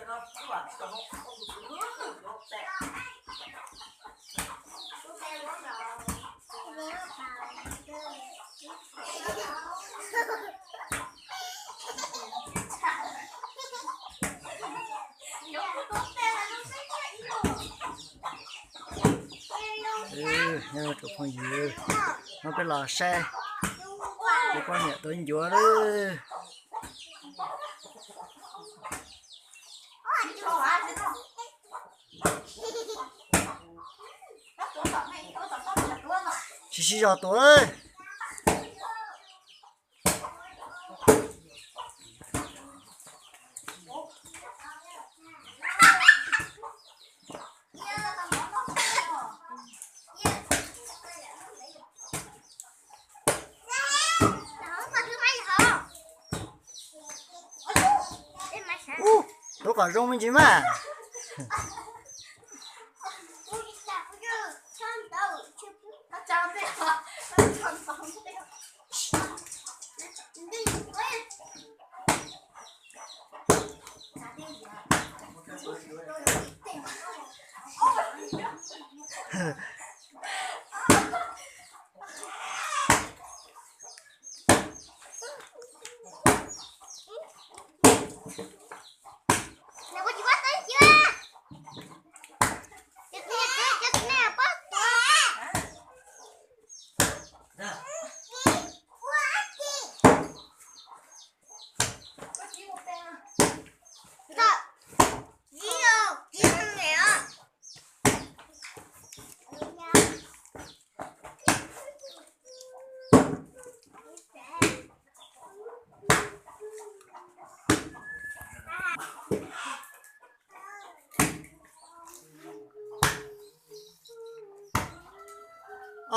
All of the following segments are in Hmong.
Nyob zoo tsoom phooj ywg, no peb los saib kuv poj niam tuav ncuav lawm. Tsis sib zog tuav. Ub, tuav kom zoo me ntsis mas.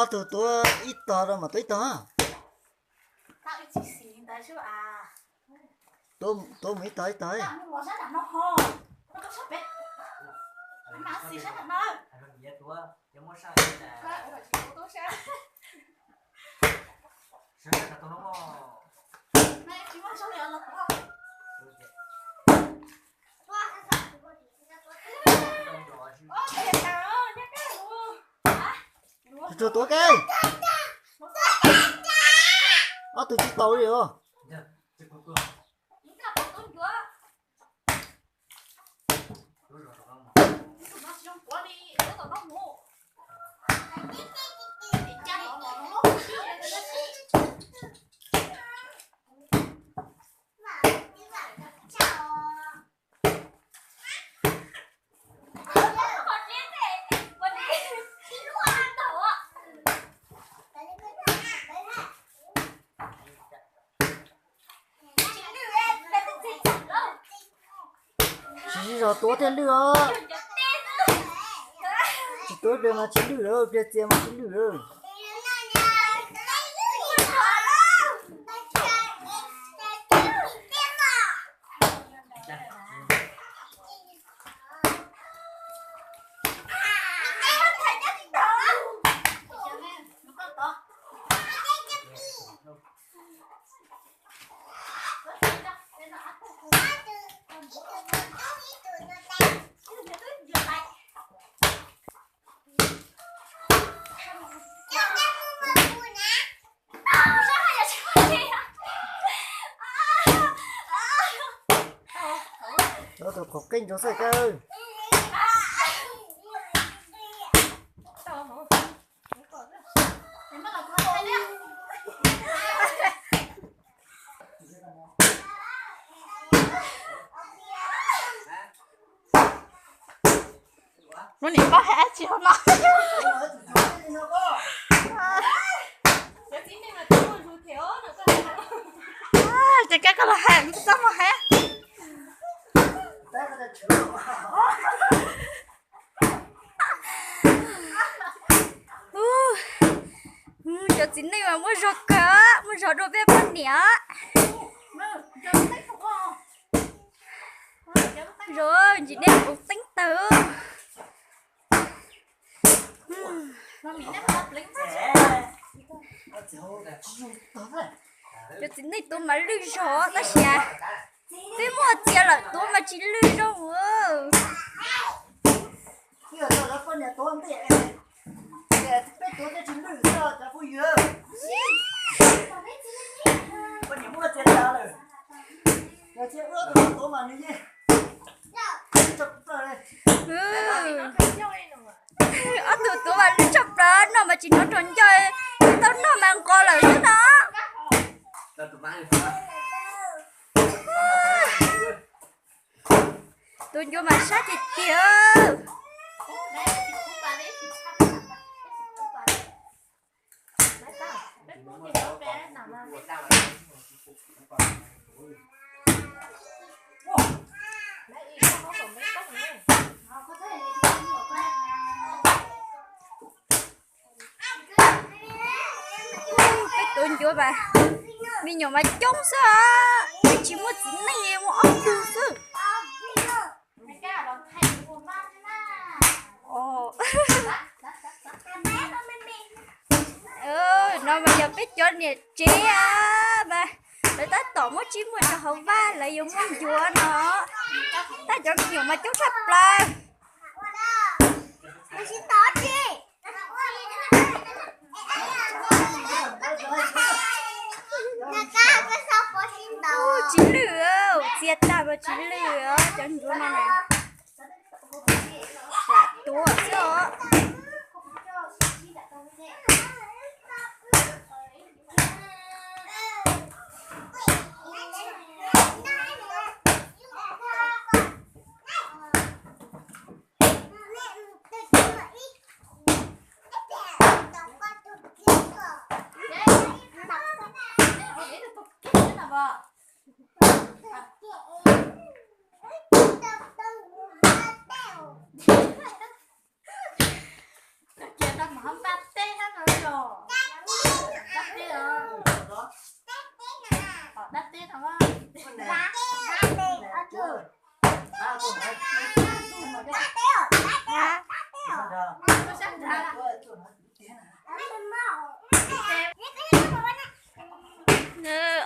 Ob tug tuav ib tog rau mas tuav ib tog. Tuav, tuav mus ib tog ib tog. Tus tuav ke. Ob tug tsis tau li os. Tsis sib zog tuav thiaj lwj os. Tsis tuav pliag mas tsis lwj lawm, pliag txias mas tsis lwj lawm. Cov tus qhov qeej ntsuag xwb kawg. Lub niam paub hais dab tsi hauv no. Ces kab koj los hais, txhob mus hais. Cov txiv neej mas muaj zog kawg, muaj zog dua peb poj niam. Zog ntsis dej puv teeb tawg. Cov txiv neej tuav mas lwj zog tab sis Peb muaj txiav lawm tuav mas tsis lwj zoo. Peb tuav thiaj tsis lwj xwb cov phooj ywg. Poj niam muaj txiav tas lawm, yog txiav ua tus tuav mas nws yeej tso plaws li. Ob tug tuav mas lwj tshaj plaws, noj mas tsis hnov rau ncauj, tau noj mas nqos lawm xwb no. Tus ncuav mas sab tiag tiag. Peb tus ncuav mas me nyuam mas coob xwb os, peb tsis muaj txiv neej, muaj ob tug xwb. No mas yog peb cov niam tsev mas lawv tab tom muab tsib muag rau hauv vaj, lawv yuav muab ncuav no. Tab cov me nyuam mas coob tshaj plaws. Tsis lwj, txiav tag mas tsis lwj os cov ncuav no na. Lam tuav xwb os.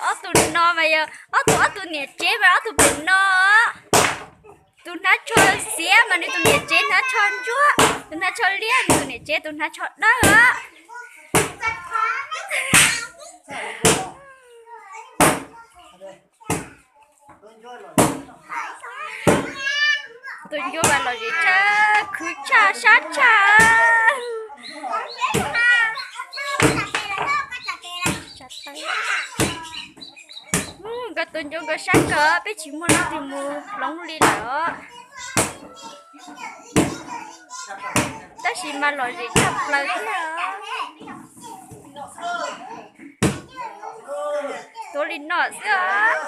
Ob tug no mas yog ob tug, ob tug niam tsev mas ob tug pem no. Tus hnav tsho xiav mas nws tus niam tsev hnav tsho ntsuab, tus hnav tsho liab nws tus niam tsev tus hnav tsho dawb os. Tus ncuav mas lom zem tshaj, khwv tshaj, sab tshaj. Nkawd tus ncuav nkawd sab kawg, peb tsis muaj leej twg mus hloov li lawm os. Tab sis mas lom zem tshaj plaws thiab. Tuav li no xwb os.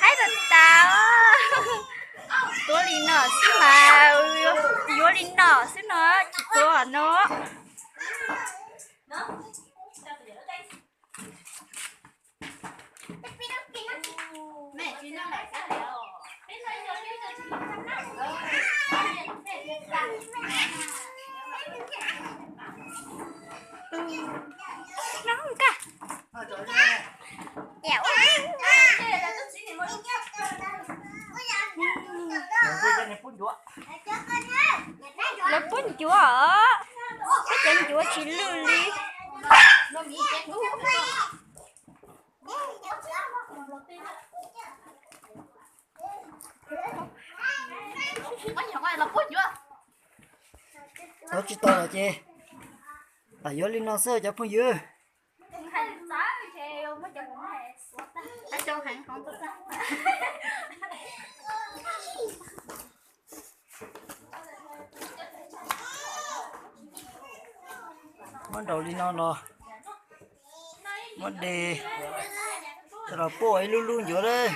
Haib tas tas. Tuav li no xwb mas, yuav li no xwb no, tsis tuav no. Lawv pub ncuav os, peb cov ncuav tsis lwj li. Tau tsis tau lawm ces lam yuav li no xwb cov phooj ywg. Muab nraus li no los, muab de los puaj ib lub lub ncuav lawm.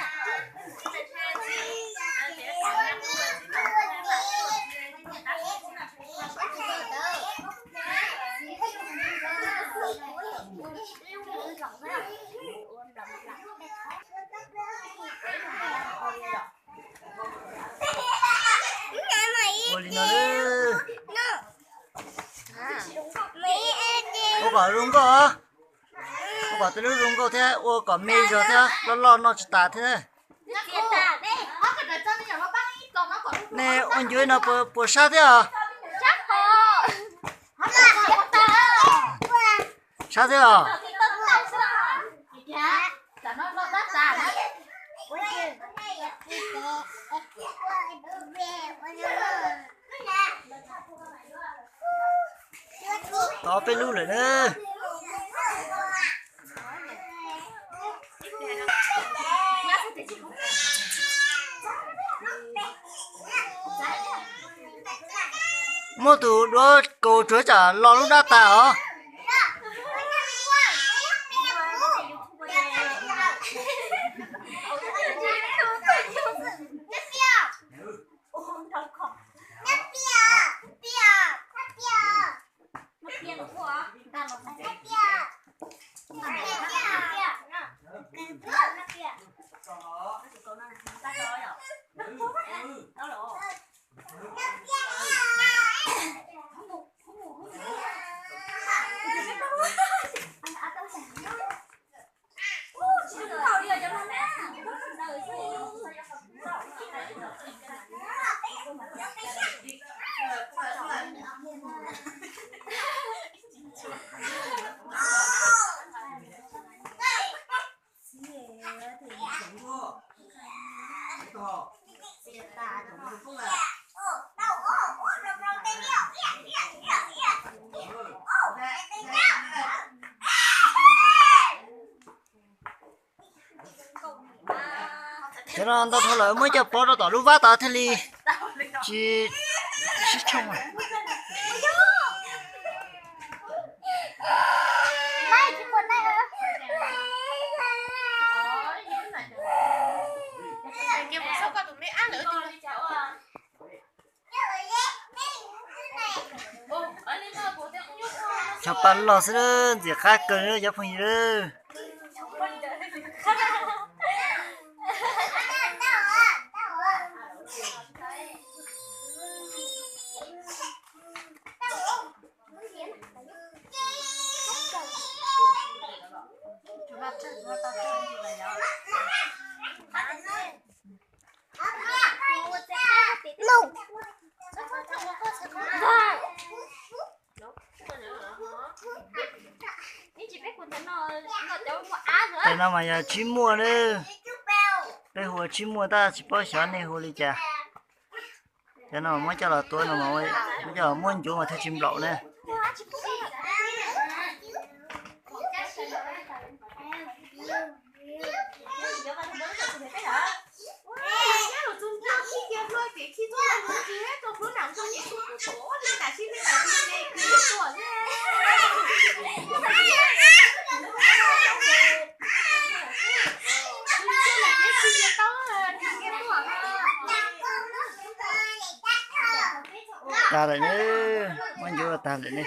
Ua li no, ua kom zoo nkauj os. Pom tej lub zoo nkauj thiab ua kom me zog thiab loj loj noj tsis tas thiab. Nej ua ncuav no puas sab thiab os? Sab thiab os? Tov peb lub lawm na. Muab tus duab kaus tsuav tsam los lub dab tas os. Cov no ntau dhau lawm muab coj pov rau tom lub vab tod thiaj li tsis sib tshooj. Cov pa loj xwb, ntxim qab kawg cov phooj ywg. Tais no mas yog tsib muaj na. Peb hu ua tsib muaj tab sis tsis paub xyov nej hu li cas. Cov no muab coj los tuav no, muab coj los muab ncuav mas thiaj tsis nplaum na. Tag lawm ne, muab ncuav tag lawm ne.